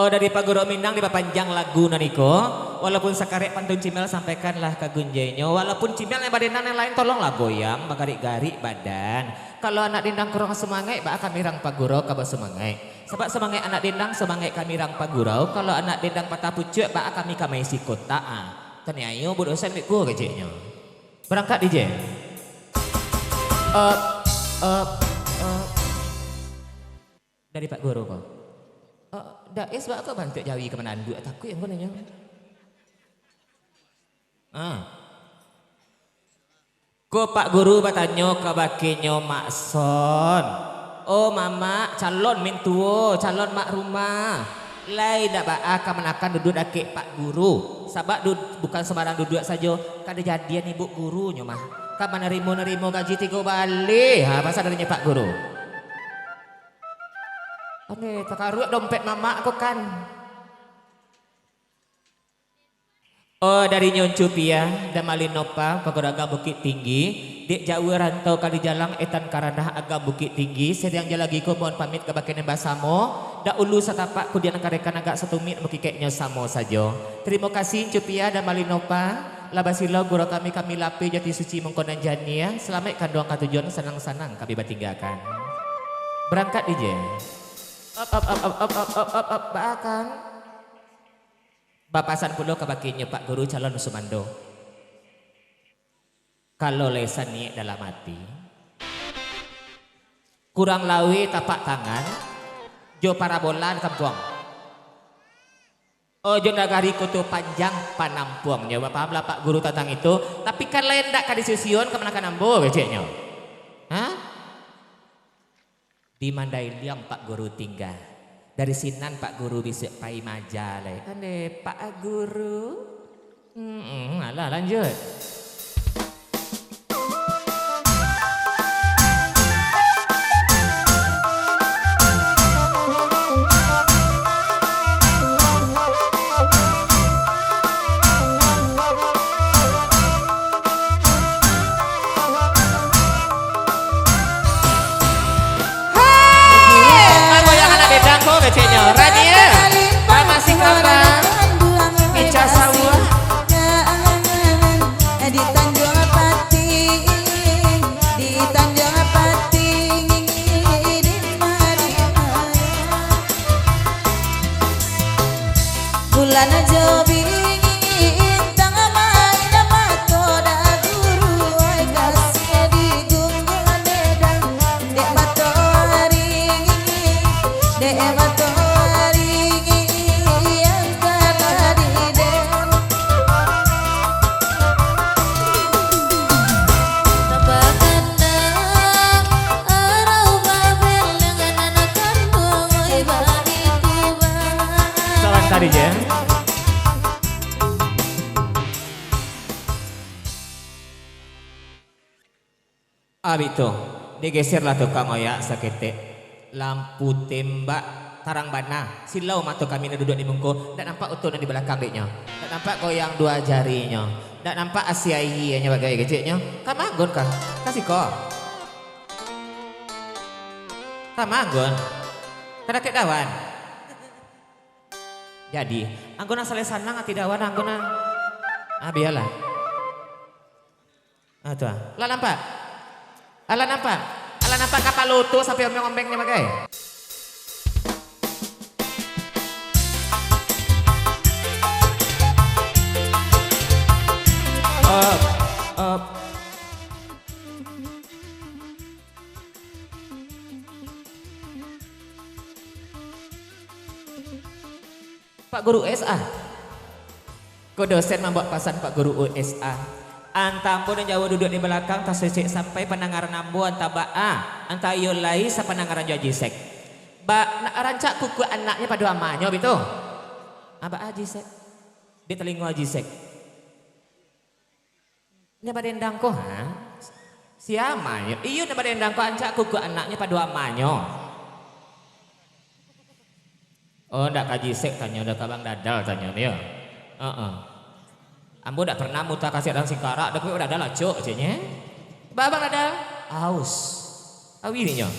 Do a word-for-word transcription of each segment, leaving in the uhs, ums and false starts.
Oh, dari Pak Guru Minang dipapanjang lagu nan iko. Walaupun sakarek pantun Cimel, sampaikanlah ka gunjainyo. Walaupun Cimel nan badendang, nan lain tolonglah goyang, bagarik-garik badan. Kalau anak dendang kurang sumangaik, baa kami rang Pak Guru ka basumangaik. Sabab sumangaik anak dendang, sumangaik kami rang Pak Guru. Kalau anak dendang patah pucuak, baa kami ka maisi kotak, ah. Taniayo budak dosen beko keceknyo. Barangkak, D J. Up, up, up. Dari Pak Guru ko. Eh, Dais, baa kok bantuak jawi ka mananduak, takuik angku nanyo. Ah. Ko Pak Guru batanyo ka bakenyo Mak Son. Oh, Mamak, calon mintuo, calon mak rumah. Lai ndak baa kamanakan duduak dakek Pak Guru. Sabab du-, bukan sambarang duduak sajo, ka dijadian ibu guru nyo mah. Ka manarimo-narimo gaji tigo baleh, ha, pasa darinyo Pak Guru. Aneh, takaruak dompet mamak ko kan. Oh, dari Nyoncu Pia, Damalin Nopa, Pagoraga Bukik Tinggi, dek jauah rantau kali jalang, etan karanah agam Bukik Tinggi, siriang jo lagi ko mohon pamit ka bakeh nan basamo, dahulu satapak kudian karekan agak satumik, mukikeknyo samo sajo. Tarimo kasih Nyoncu Pia, Damalin Nopa, lah basilau gurau kami, kami lapeh jo ati suci mungko nan janiah, salamaik kanduang ka tujuan, sanang-sanang kami batinggakan. Barangkak D J. Up, up, up, baa kan? Bapasan pulo ka bakenyo Pak Guru calon sumando. Kalau lai saniek dalam ati, kurang laweh tapak tangan, jo parabola ditampuang. Oh, jo nagari Koto Panjang panampuangnyo. Pahamlah Pak Guru tantang itu. Tapi kan lai ndak ka disusion kamanakan ambo, keceknyo. Hah? Di Mandailiang Pak Guru tingga. Dari sinan Pak Guru bisuak pai maja lai. Aneh, Pak Guru. Hmm, alah, lanjut. Hei, manggoyang anak dedang ko keceknyo. Rania, Mama Sikambang, Ica Sawah. Di Tanjuang Pating, di Tanjuang Pating, di Marimaya. Bulan ajo bingintang main mato da guru, ai kasih di gunung dedang, dek matoari, dek matoari yang ka tadi den. Sabanta, D J. Abih tu, digeserlah tukang oyak saketek. Lampu tembak tarang bana, silau mato kami nan duduak di muko, ndak nampak utuh nan di balakang deknyo, ndak nampak goyang duo jarinyo, ndak nampak asi ahianyo bagai keceknyo. Ka ma Anggun kah? Ka siko? Ka ma Anggun? Ka dakek Dawan? Jadi, Anggun nan saleh sanang ati Dawan Anggun nan. Ah, bialah. Ah, tu ah. Lah nampak? Alah nampak? Alah nampak kapalo tu sampai ombeng-ombengnyo bagai? Up, up. Pak Guru U S A. Ko dosen mambuek pasan Pak Guru U S A. Antah ambo nan jauah duduak di balakang, tasesek sampai pandangaran ambo antah baa, antah iyo lai sapandangaran jo Aji Sek. Ba, nak rancak kukuak anaknyo pado amanyo bitu. Ah, baa Aji Sek? Di talingo Aji Sek. Nan badendang ko, ha? Sia amanyo? Iyo, nan badendang ko rancak kukuak anaknyo pado amanyo. Oh, ndak ka Aji Sek tanyo, ndak ka Bang Dadal tanyo, yo. Heeh. Ambo ndak pernah muta kasiak dalam singkarak, ndak ka Bang Dadal acok, ceknyo. Ba, Bang Dadal? Aus. Awi ninyo.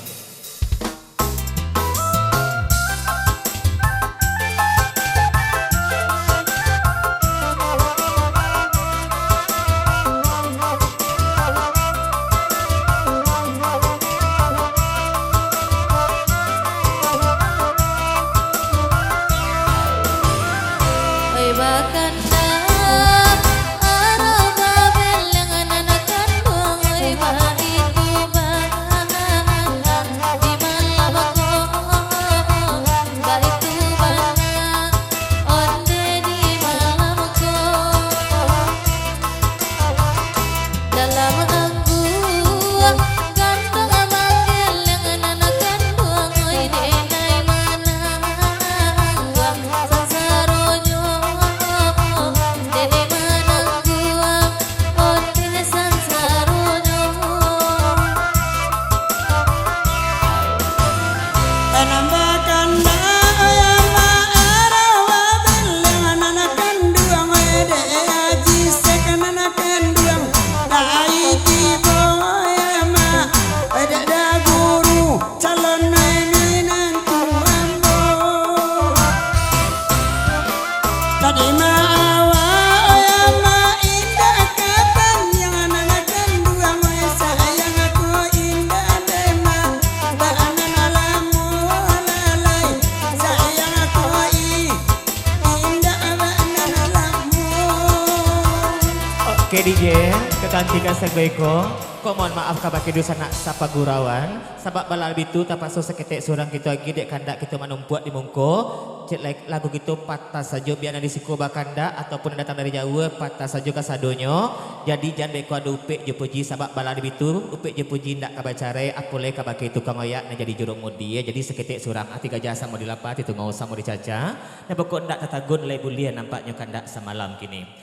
Di ma awak, oi amak, indak ka tandiang nan kanduang, oi sayang ko indak dek ma, bak nan lamo lalai, sayang ko i, indak bak nan lamo. Oke, D J, katantikan sago iko. Ko mohon maaf kabake dunsanak sapagurauan. Sabab bala bitu tapaso saketek surang kito agi dek kandak kito manumpuak di mungko. Cek lai lagu kito patah sajo, bia nan di siko bakandak ataupun nan datang dari jauah, patah sajo kasadonyo. Jadi jan beko ado Upek jo Puji, sabab bala bitu Upek jo Puji indak ka bacarai, apo lai kabake tukang oyak nan jadi jurumudi. Jadi saketek surang, ati gajah samo dilapa, ati tungau samo dicaca. Nan pokok ndak tatagun lai buliah nampaknyo kandak samalam kini.